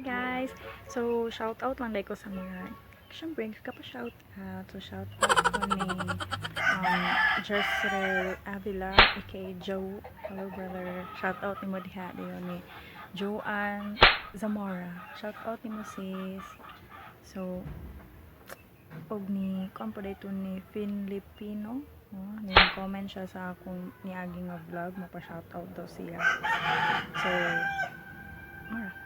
Hi guys! So, shout out lang ko sa mga, syempre, kapa-shout out. So, shout out ko ni Jezreel Avila, aka Joe. Hello brother. Shout out nimo diha dayon ni Joanne Zamora. Shout out nimo, sis. So, og ni kuan po dito ni Filipino, no? Ni comment siya sa akong niagi nga vlog, mapa-shout out daw siya. So, mara.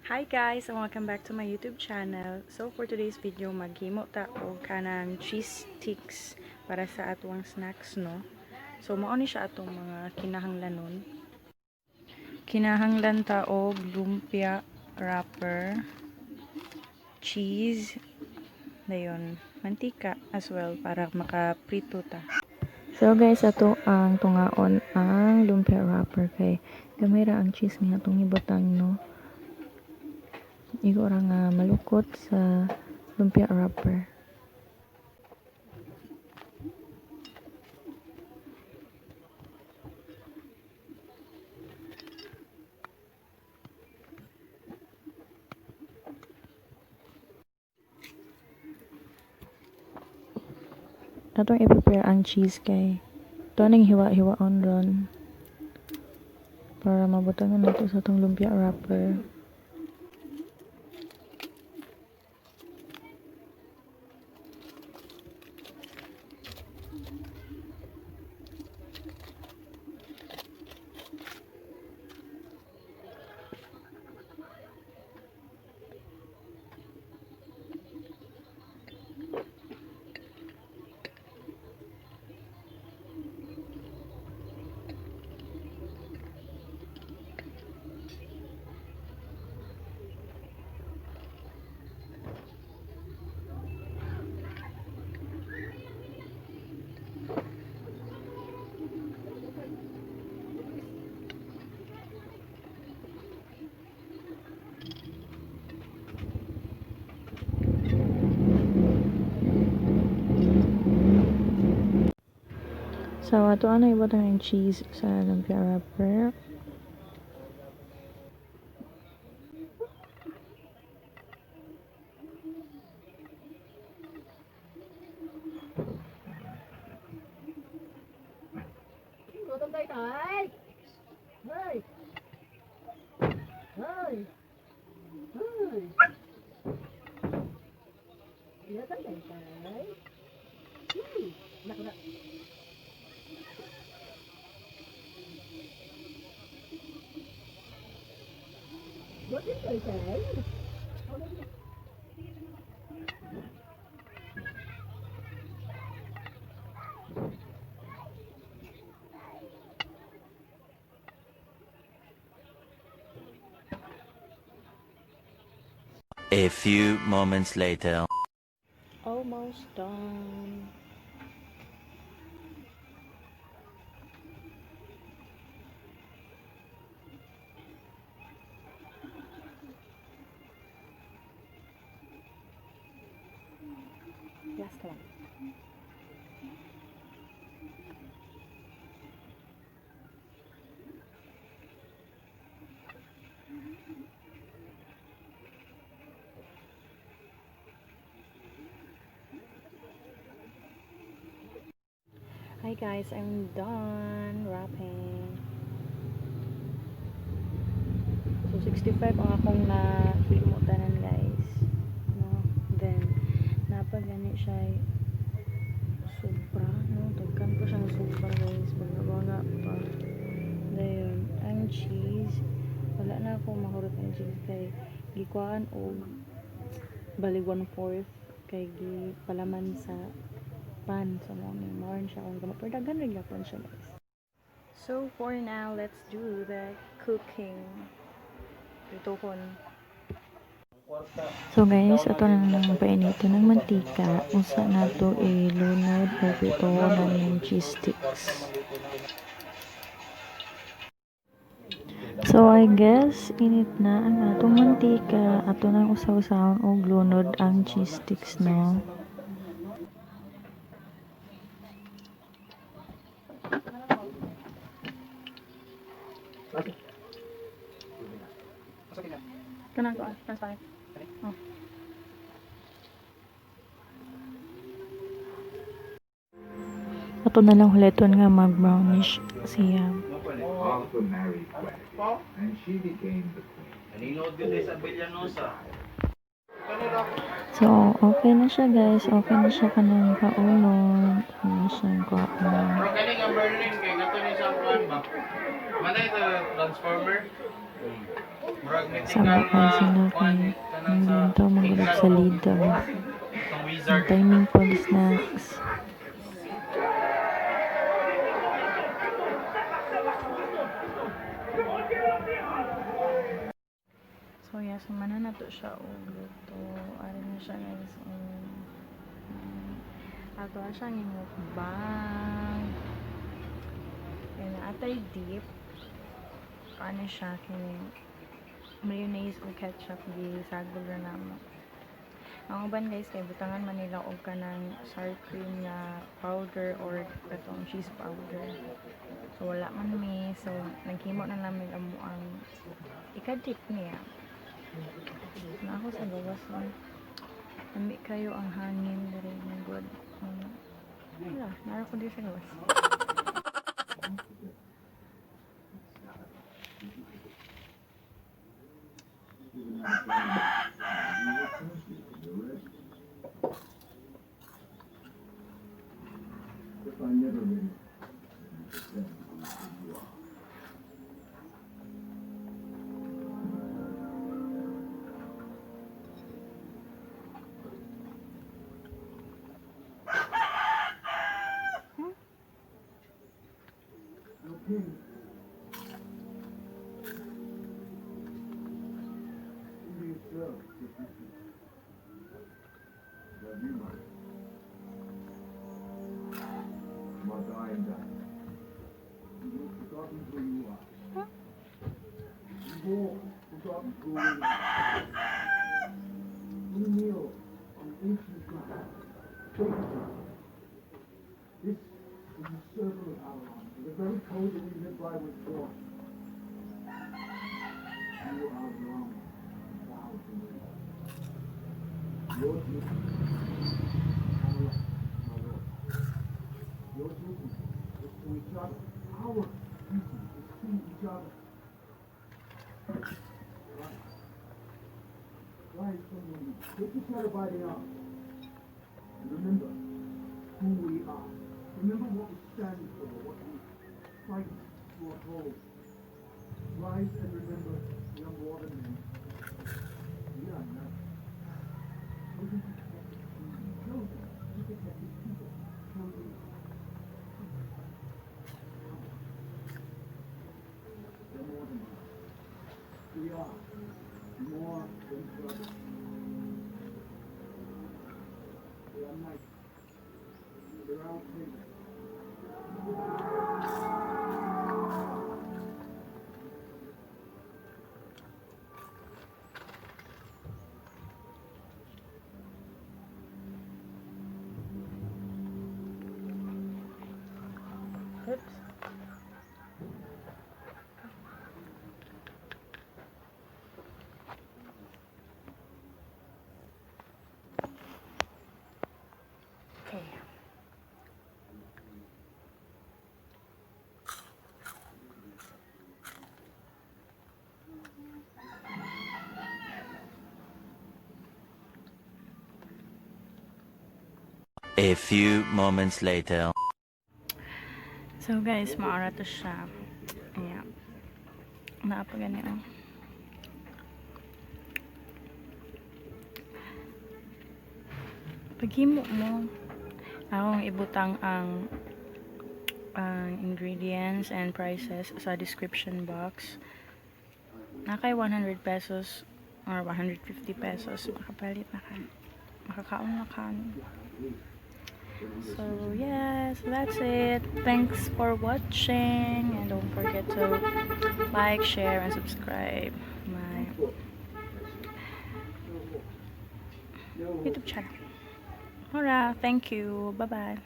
Hi guys, and welcome back to my YouTube channel. So for today's video, maghimo ta og kanang cheese sticks para sa atuang snacks, no. So mao ni siya atong mga kinahanglanon. Kinahanglan ta og lumpia wrapper, cheese, dayon mantika as well para makaprito ta. So guys, ato ang tungaon ang lumpia wrapper kay gamay ra ang cheese nga atong ibutang, no. Igo ra nga malukot sa lumpia wrapper. Atong i-prepare ang cheese kay ato ning hiwa-hiwaon ron para mabutangan nato sa atong lumpia wrapper. So ato ana ibutang ang cheese sa lumpia wrapper. Gutom tayo, tay! Hoy! Hoy! Hoy! Gutom tayo, tay! Naku na. Gutom tayo, tay! A few moments later. Almost done. Last one. Hi guys, I'm done wrapping. So 65 ang akong nahimo tanan, guys. No? Then napagani siya ay sobra, no? Daghan po siyang sobra, guys, baga-baga pa. Dayon ang cheese, wala na ako mahurot ng cheese kay gikuhaan og bali 1/4 kay gipalaman sa pan. So mao ni mao siya akong gamit, pero daghan ra gyapon siya, guys. So for now, let's do the cooking, prituhon. So guys, ato na nang painiton ng mantika. Usa na to ilunod o prituhon ng cheese sticks. So I guess init na ang atong mantika, ato nang usaw-usawon og lunod ang cheese sticks, no. Kanang ko, transparent. Oh. Ato na lang huleton nga mag brownish siya. Arthur married Guinevere, and she became the queen. Naninod yun sa Villanosa. So okay na siya, guys, okay na siya kanang kaulon. Ano na siyang kuhaan. Pero kani nga Berlin kay kato ni sa kuan ba? Manay sa transformer. Murag mythical Sama nga kay sila kuan kay kanang sa ang daw magulog sa Lidl. Itong Ang wizard. timing for the snacks. So yeah, sumana na to siya og luto. Ari na siya, guys. Ato na siyang imukbang. Yan na atay dip. Ano siya kini mayonnaise o ketchup gisagol ra namo. Ang uban, guys, kay butangan man nila og kanang sour cream nga powder or katong cheese powder. So wala man mi, so naghimo na namin amo ang ika-dip niya. Na ako sa gawas, no. Lami kayo ang hangin diri na good. Wala, nara ko diri sa gawas. If I never win, then who you are. Okay. Yourself, if you can. Love you much. You are dying, dying. You've forgotten who you are. You walk forgotten who we are. We kneel on ancient ground, sacred ground. This is the circle of Avalon, the very code that we live by was born. You are wrong. Bow to me. Your duty, Avalon, my lord. Your duty is to each other. Our duty is to each other. Rise. Rise from your knees. Take each other by the arm. And remember who we are. Remember what we stand for, what we fight to uphold. Rise and remember we are more than men. We are knights. Chosen to protect the king, chosen to protect his people, chosen to We're more than brothers. We are more than brothers. We are knights. The round table. Oops. Okay. A few moments later. So guys, maara to siya. Ayan. Naa pa gani oh. Paghimo mo, akong ibutang ang ingredients and prices sa description box. Na kay 100 pesos or 150 pesos, makapalit na ka. Makakaon na ka. So yes, that's it. Thanks for watching and don't forget to like, share, and subscribe my YouTube channel. Alright, thank you. Bye bye.